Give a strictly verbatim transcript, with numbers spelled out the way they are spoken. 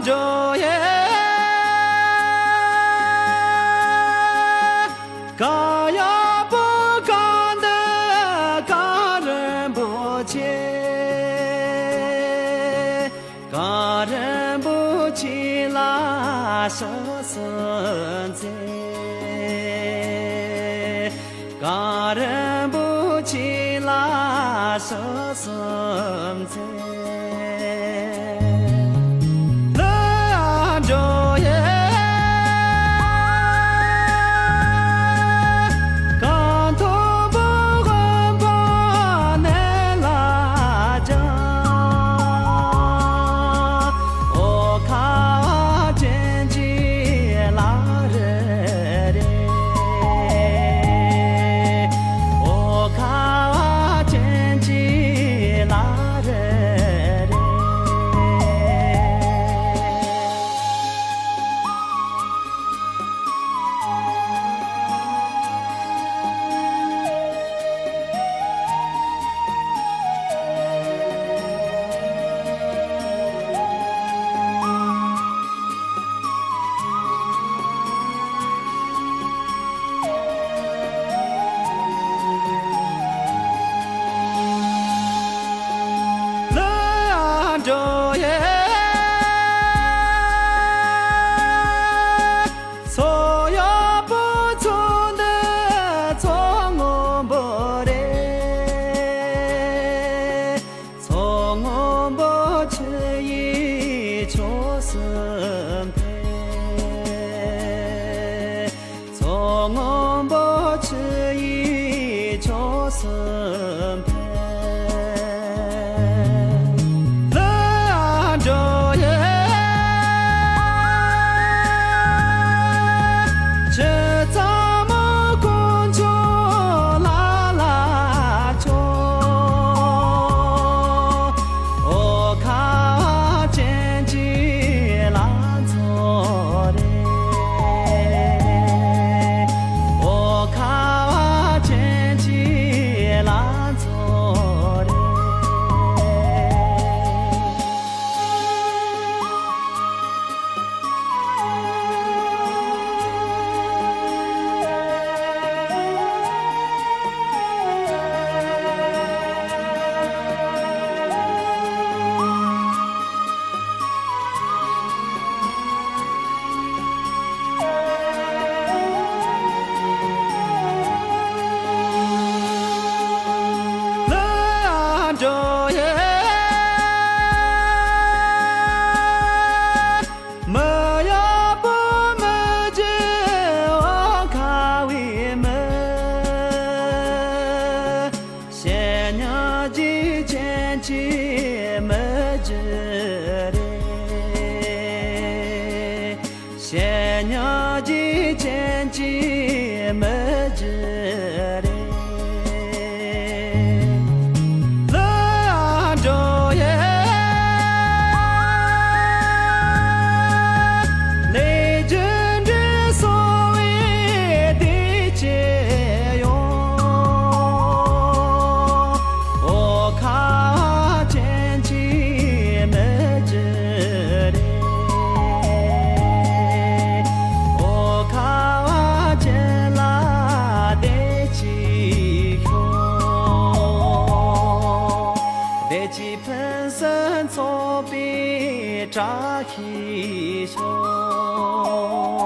འགྲོ་ཡི། གང་ཡག་པོ་གང་འདུག་གང་རིན་པོ་ཆེ། གང་རིན་པོ་ཆེ་ལ་ཕྱག་འཚལ། གང་རིན་པོ་ཆེ་ལ་ཕྱག་འཚལ། ལ་འགྲོ་ཡི། གང་མཐོན་པོ་དབེན་པོ་གནས་ལ་སྦྱངས། འོ་ཁ་བ་ཅན་གྱི་བླ་རེ་རེ། འོ་ཁ་བ་ཅན་གྱི་བླ་རེ་རེ། ལ་འགྲོ་ཡི། མཚོ་ཡག་པོ་མཚོ་འདི་མཚོ་སྔོན་པོ་རེད། མཚོ་སྔོན་པོ་ཆུ་ཡི་ཕྱོགས་སུ་འཕེལ། མཚོ་སྔོན་པོ་ཆུ་ཡི་ཕྱོགས་སུ་འཕེལ། ལ་འགྲོ་ཡི། ཆུ་གཙང་མ་དཀོན་མཆོག་ལ་ལ་མཆོད། འོ་ཁ་བ་ཅན་གྱི་ལང་ཚོ་རེད། འོ་ཁ་བ་ཅན་གྱི་ལང་ཚོ་རེད། ལ་འགྲོ་ཡི། མི་ཡག་པོ་མི་རྒྱུ་འོ་ཁ་བའི་མི། བཤད་ཉག་རྒྱུ་ཅན་གྱི་མི་རྒྱུ་རེད། བཤད་ཉག་རྒྱུ་ཅན་གྱི་མི་རྒྱུ་རེད། ལ་འགྲོ་ཡི། ལས་རྒྱུ་འབྲས་གསོ་བའི་བདེ་སྐྱིད་ཡོང་། འོ་ཁ་བ་ཅན་གྱི་མི་རྒྱུ་རེད། འོ་ཁ་བ་ཅན་ལ་བདེ་སྐྱིད་ཤོག། བདེ་སྐྱིད་ཕུན་སུམ་ཚོགས་པའི་བཀྲ་ཤིས་ཤོག།